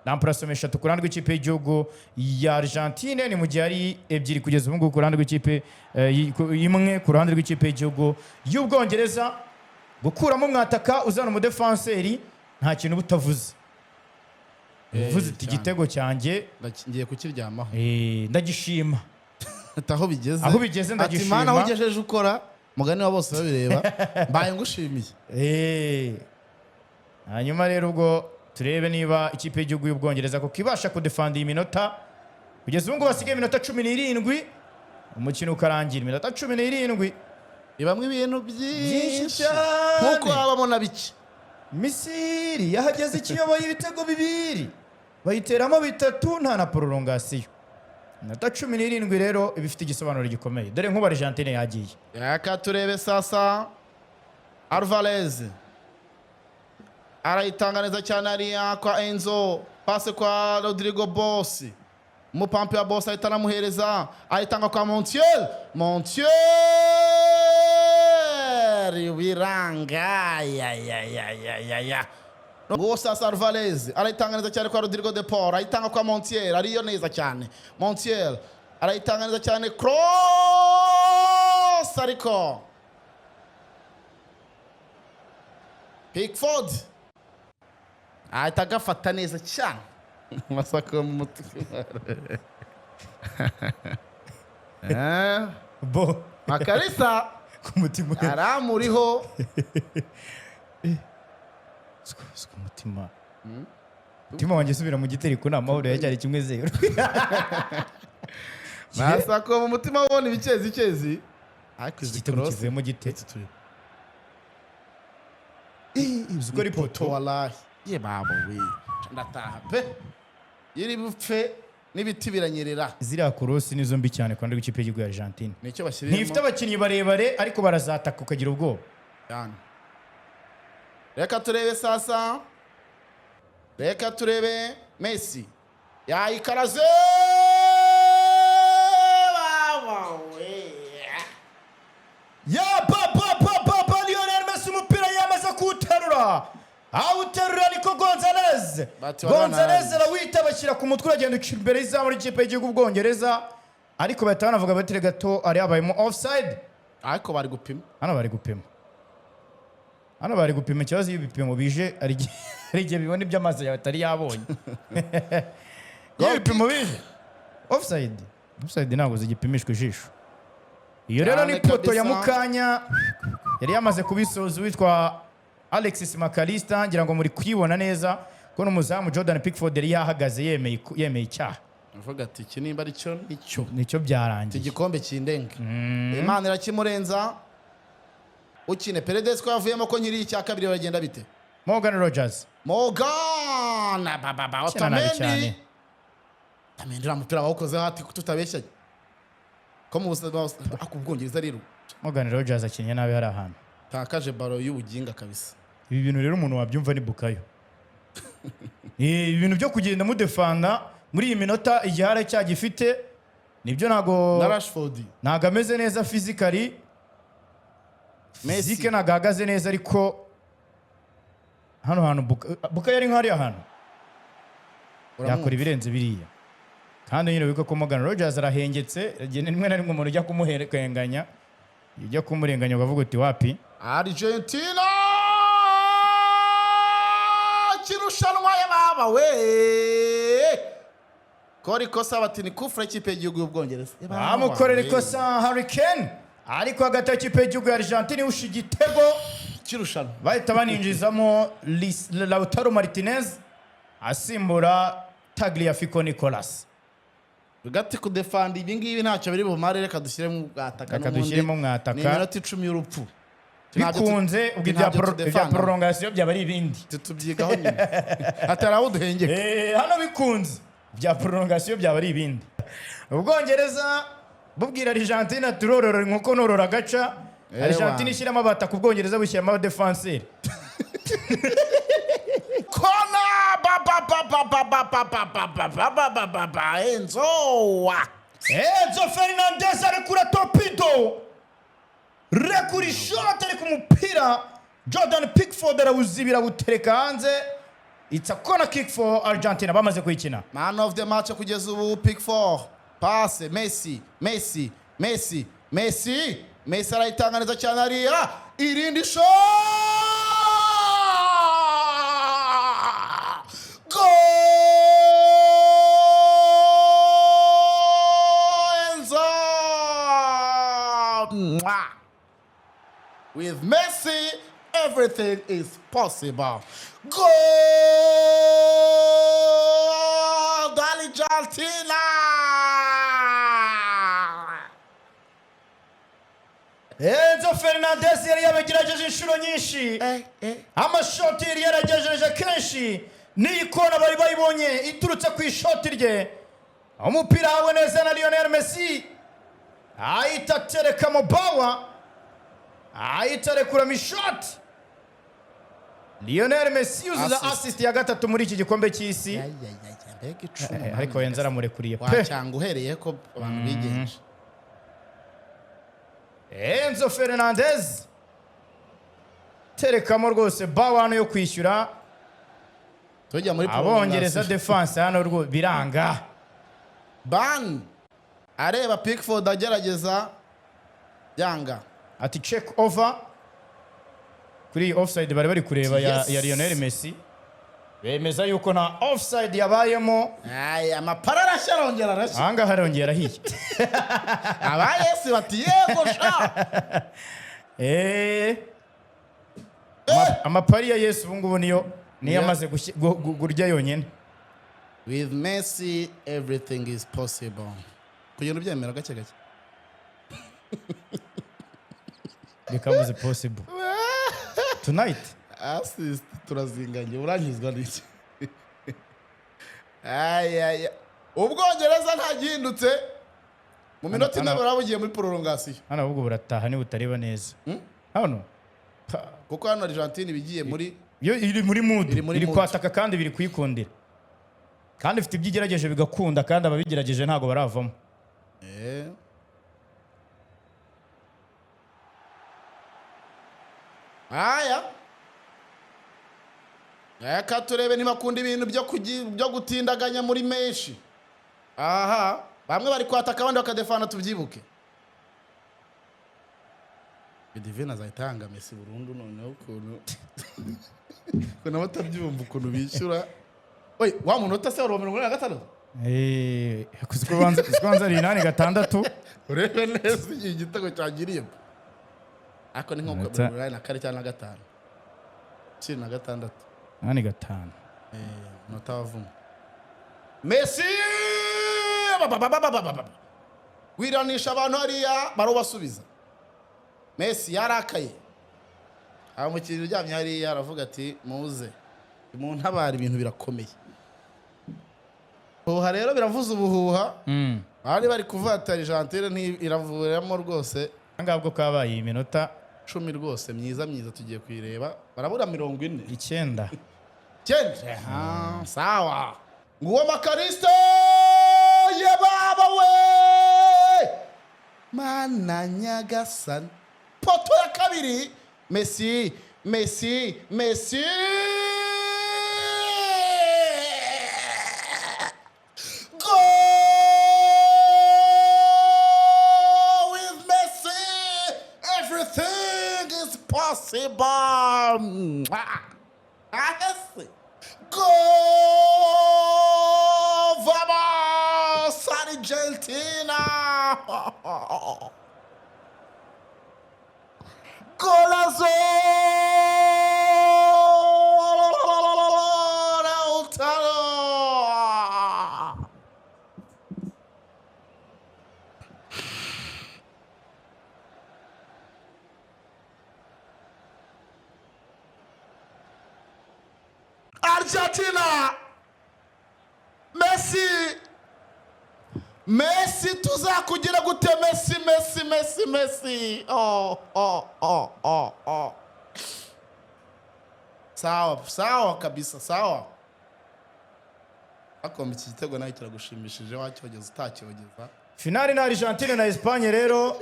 Remplacement eshatu ku ruhande rw'ikipe y'igihugu ya Argentine, ni mu gihe ari ebyiri kugeza ubu ngubu ku ruhande rw'ikipe imwe ku ruhande rw'ikipe y'igihugu y'Ubwongereza. Gukuramo umwataka uzana umudefanseri, nta kintu uba utavuze. Uvuze uti: Cyane. "Igitego cyanjye Ngiye kukiryamaho." Ndagishima. Ati aho bigeze. Aho bigeze Ati ndagishima. Mana, aho ugejeje ukora, mugani wa bose babireba, mbaye ngushimiye. Hanyuma rero ubwo turebe niba ikipe y'igihugu y'Ubwongereza kuko ibasha kudefanda iyi minota. Kugeza ubu ngubu hasigaye iminota 17 umukino ukarangira, iminota 17. Ibamo ibintu Byinshi byinshi cyane. Nk'uko habamo na bike. Misiri yahageze ikiyoboye ibitego 2, bayiteramo bitatu, nta na prolongation. Iminota 17 rero iba ifite igisobanuro gikomeye. Dore nk'ubu Argentine yagiye. Reka turebe sasa. Alvarez arayitanga neza cyane hariya kwa Enzo, passe kwa Rodrigo Bosi, umupampe wa Bosi ahita anamuhereza, ayitanga kwa Montiel. Montiel biranga ya ya ya ya ya ya. Nguwo sasa Alvarez arayitanga neza cyane kwa Rodrigo de Paul, ayitanga kwa Montiel, ariyo neza cyane. Montiel arayitanga neza cyane, cross, ariko Pickford ahita agafata neza cyane. Masako mu mutwe. Bo Makarisa ku mutima. Aramuriho. Suka umutima, umutima wanjye usubira mu gitereko, ni amahoro, yacyari 1-0. Masako mu mutima ubona ibikezi kezi, ariko izi Igitego cross kivuyemo gite? Uzi ko ari poteau? Wallahi ye babo we, ndataha pe, yiri bupfe n'ibiti biranyerera. Ziriya cross nizo mbi cyane ku ruhande rw'ikipe y'igihugu ya Argentine. Nicyo bashyiriyemo. Ntifite abakinnyi barebare, ariko barazataka ukagira ubwoba. Cyane. Reka turebe sasa, reka turebe. Messi yayikaraze, baba we. Ya pa pa pa pa pa! Lionel Messi umupira yamaze kuwuterura, awuterura niko Gonzalez. Bati Gonzalez waranarangije. arawita, bashyira ku mutwe, uragenda uca imbere y'izamu ry'ikipe y'igihugu Bwongereza, ariko bahita banavuga bati: "Gato, ari habayemo offside." Ariko bari gupima. Hano bari gupima, hano bari gupima. Ikibazo, iyo ibipimo bije hari igihe bibona ibyo amaso yawe atari yabonye. Iyo ibipimo bije, offside ntabwo zigipimishwa ijisho. Iyo rero ni Cyane poteau ya kabisa. mukanya yari yamaze kubisoza witwa Alexis Mac Allister. Ngira ngo muri kuyibona neza ko n'umuzamu Jordan Pickford yari yahagaze yemeye icyaha. Avuga ati: "Iki nimba ari cyo, nicyo." Nicyo Iki byarangiye. gikombe kindenga, Imana irakimurenza. Ukine Paredes ko yavuyemo, ko nkiri icya kabiri, baragenda bite? Morgan Rogers. Morgan bababa. Akina nabi Otamendi. cyane. Otamendi uriya mupira wawukozeho ati tutabeshyanye ko mu buzima ako Ubwongereza rero. Morgan Rogers akinnye nabi hari ahantu. Takaje ballon y'ubuginga kabisa. Ibi bintu rero umuntu wabyumva ni Bukayo. Ibintu byo kugenda mudefanda muri iyi minota igihe aracyagifite nibyo, ntago Na Rashford. ntago ameze neza physically. Messi. Physique ntago ahagaze neza, ariko hano hantu Bukayo ari nk'hariya hantu yakora ibirenze biriya. Kandi nyine wibuke ko Morgan Rogers arahengetse, igihe rimwe na rimwe umuntu ujya kumuhenganya, ujya kumurenganya ukavuga uti: "Wapi." Argentina kirushanwa ya baba we, kora ikosa, bati ni kufura y'ikipe y'igihugu y'Ubwongereza. Bamukorera ikosa Harry Kane, ariko hagati y'ikipe y'igihugu ya Argentine ihusha igitego. Kirushanwa. Bahita baninjizamo Lautaro Martinez asimbura Tagliafico Nicolas. Gati kudefanda ibi ngibi ntacyo biri bumare, reka dushyiremo mwataka. Reka dushyiremo mwataka. Ni iminota 10 y'urupfu. Bikunze ubwo ibya prolongation byaba ari ibindi. Tubyigaho nyuma, hatari aho duhengeka. Hano bikunze bya prolongation byaba ari ibindi. Ubwongereza bubwira Argentine: "Turorora inkoko, norora agaca." Argentine ishyiramo abataka, Ubwongereza bushyiramo abadefanseri. Kona ba ba ba ba ba ba ba ba ba ba ba ba ba ba ba Enzo wa Enzo Fernandez arekura torpedo, rekura ishoti, ariko umupira Jordan Pickford arawuzibira, awutereka hanze. It's a corner kick for Argentina, bamaze kuyikina. Man of the match kugeza ubu Pickford. Passe Messi, Messi, Messi, Messi, Messi arayitanga neza cyane hariya, irindi shot! Goal! Enzo! Mwah! With Messi, everything is possible. Goal! Argentina! Enzo Fernandez yari yabigerageje inshuro nyinshi, amashoti yari yaragejeje kenshi, n'iyi kona bari bayibonye iturutse ku ishoti rye. Umupira ahawe neza na Lionel Messi, ahita atereka mu bawa, ahita arekuramo ishoti. Lionel Messi yuzuza Assist. assist ya gatatu muri iki gikombe cy'isi. Mbega icumu! Ariko Enzo aramurekuriye pe. Wacyanga uhereye ko abantu bigenje. Enzo Fernandez terekamo rwose bawa hano yo kwishyura. Tujya muri Abongereza prolongation. defense hano rwo biranga. Ban areba Pickford agerageza, byanga. Ati check over kuri iyi offside bari bari kureba ya, Yes. ya Lionel Messi, bemeza yuko nta offside yabayemo. Aya amapara arashya, arongera arashya. Ahangaha arongera ahiye. Aba Yesu bati yego sha. Amapari ya Yesu ubu ngubu niyo niyo Yeah. amaze kurya yonyine. With Messi everything is possible. Kugenda ubyemera gake gake. Becomes possible tonight. Assist turazinganye, uranyuzwa n'iki? Ay, ay, ay. Ubwongereza nta gihindutse mu minota ine Hano- baraba bugiye muri prolongation. Hano ahubwo burataha niba utareba neza hano. Kuko hano Argentine ibigiye muri Yo iri muri mood, Iri muri iri mood. kwataka kandi biri kuyikundira, kandi ifite ibyo igerageje bigakunda, kandi ababigerageje ntabwo baravamo. Aya reka turebe ntibakunda ibintu byo gutindaganya muri menshi. Aha bamwe bari kwataka abandi bakadefana, tubyibuke. Divine azahita yanga Messi burundu noneho, ukuntu batabyumva ukuntu bishyura. Oye, wa munota se wari uwa 46? Uzi ko banza ari 8-6. Urebe neza igihe igitego cyagiriyemo, ariko ni nko Munota. 84 cyangwa na gatanu, 26. 8-5. Umunota wavumwe Messi. Bababababababa. Wiranisha abantu hariya barubasubiza. Messi yarakaye, hari umukinnyi uryamye hariya aravuga ati muze muntabara, ibintu birakomeye. Huha rero biravuza ubuhuha, bari bari kuvuga ati Argentine iravuriramo rwose. Ahangaha ubwo kabaye iyi minota 10 rwose myiza myiza tugiye kuyireba, barabura 40. 9. 9. Aha, sawa, nguwo Makaristo ye baba we, mana nyagasani! Poto ya kabiri, Messi, Messi, Messi! Go! With Messi everything is possible. Mwah! Ahese. Go! Vamos, Argentina! Golazo! Lautaro! Argentina! Messi! Messi tuzakugira gute Messi, Messi, Messi, Messi! Oh, oh, oh, oh, oh. Sawa, sawa kabisa, sawa. Akomba iki gitego nawe kiragushimishije, wacyogeza utacyogeza. Finali na Argentine na Espagne rero.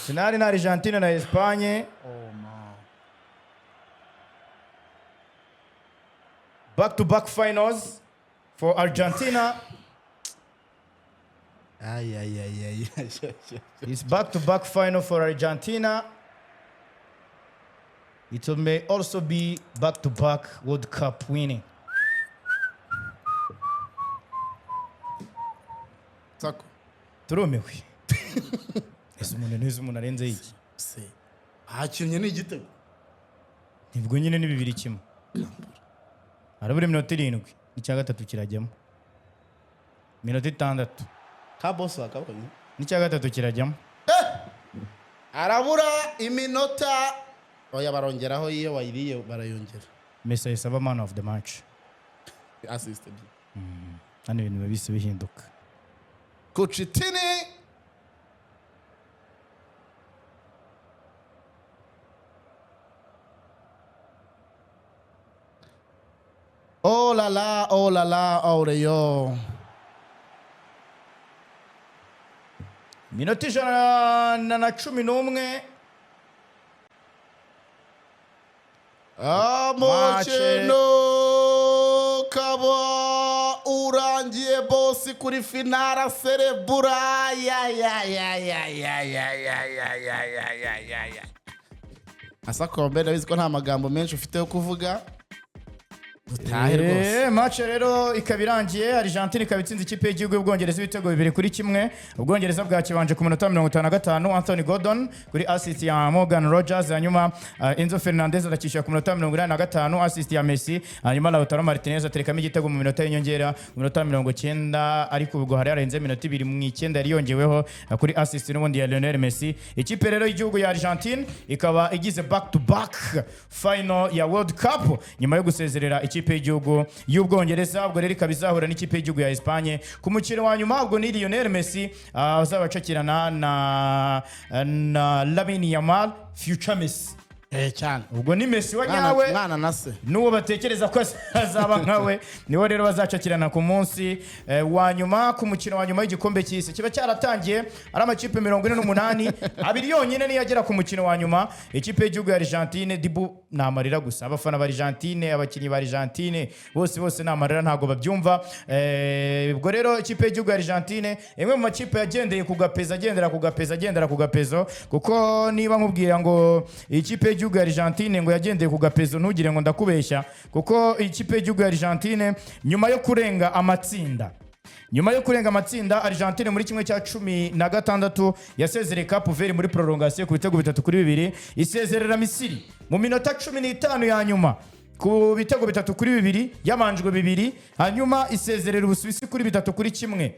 Finali na Argentine na Espagne. Back to back finals for Argentina. Ay, ay, ay, ay, ay, ay, ay. It's back to back final for Argentina. It may also be back to back World Cup winning. Sako. Turumiwe. Ese umuntu neza, umuntu arenze iki? Se ahakinnye ni igitego. Nibwo nyine ni 2-1. Harabura iminota 7, n'icya gatatu kirajyamo. Iminota 6. Ka boss wakabonye. N'icya gatatu kirajyamo. Arabura iminota, oya, barongeraho, iyo wayiriye barayongera. Messi ahise aba man of the match. Assist ebyiri. Hano ibintu biba bise bihinduka. Kuchitini. Oh la la, oh la la, oh yo. Iminota 111. Umukino ukaba urangiye, bosi kuri finale serebura ya ya ya ya ya ya ya ya ya ya ya ya ya. Asakombe, ndabizi ko nta magambo menshi ufite yo kuvuga, dutahe rwose. Match rero ikaba irangiye, Argentine ikaba itsinze ikipe y'igihugu y'Ubwongereza ibitego 2-1. Ubwongereza bwakibanje ku minota 55, Anthony Gordon kuri assist ya Morgan Rogers, hanyuma Enzo Fernandez arakishyura ku minota 85, assist ya Messi, hanyuma Lautaro Martinez aterekamo igitego mu minota y'inyongera ku minota 90, ariko ubwo hari harenze iminota 2 mu 9 yari yongeweho, kuri assist n'ubundi ya Lionel Messi. Ikipe rero y'igihugu ya Argentine ikaba igize back to back final ya World Cup nyuma yo gusezerera ikipe y'igihugu y'Ubwongereza. Ubwo rero ikaba izahura n'ikipe y'igihugu ya Espagne ku mukino wa nyuma. Ubwo ni Lionel Messi azaba acakirana na Lamine Yamal, future Messi. Eh, cyane. Ubwo ni Messi wa Mwana- nyawe mwana na se. n'uwo batekereza ko azaba nkawe, niwo rero bazacakirana ku munsi wa nyuma, ku mukino wa nyuma w'igikombe cy'isi. Kiba cyaratangiye ari amakipe 48, abiri yonyine niyo agera ku mukino wa nyuma. Ikipe y'igihugu ya Argentine, dibu ni amarira gusa. Abafana ba Argentine, abakinnyi ba Argentine, bose bose ni amarira, ntabwo babyumva. Ubwo rero ikipe y'igihugu ya Argentine, imwe mu makipe yagendeye ku gapezo, agendera ku gapezo, agendera ku gapezo, kuko niba nkubwira ngo ikipe y'igihugu ya Argentine ngo yagendeye ku gapezo, ntugire ngo ndakubeshya, kuko ikipe y'igihugu ya Argentine nyuma yo kurenga amatsinda, Argentine muri 1/16 yasezereye Cape Verde muri prolongation ku bitego 3-2, isezerera Misiri mu minota 15 ya nyuma ku bitego 3-2, yamanjwe 2, hanyuma isezerera Ubusuwisi kuri 3-1,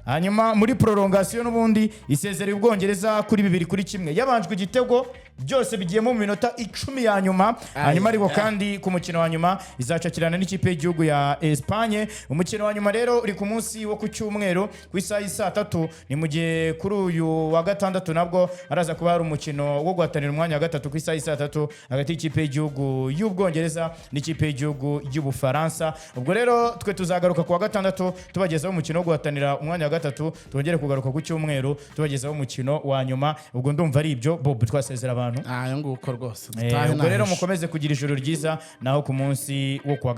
hanyuma muri prolongation n'ubundi isezerera Ubwongereza kuri 2-1, yabanjwe igitego, byose bigiyemo mu minota 10 ya nyuma. Hanyuma ariko kandi ku mukino wa nyuma izacakirana n'ikipe y'igihugu ya Espagne. Umukino wa nyuma rero uri ku munsi wo ku cyumweru ku isaha y'i 3:00. Ni mu gihe kuri uyu wa gatandatu nabwo haraza kuba hari umukino wo guhatanira umwanya wa gatatu ku isaha y'i 3:00 hagati y'ikipe y'igihugu y'Ubwongereza n'ikipe y'igihugu y'Ubufaransa. Ubwo rero twe tuzagaruka ku wa gatandatu tubagezaho umukino wo guhatanira umwanya wa gatatu, twongere kugaruka ku cyumweru tubagezaho umukino wa nyuma. Ubwo ndumva ari ibyo, Bob, twasezera abantu. Ayo nguko rwose, dutahe. Ubwo rero Naheshe. mukomeze kugira ijoro ryiza, naho ku munsi wo kuwa.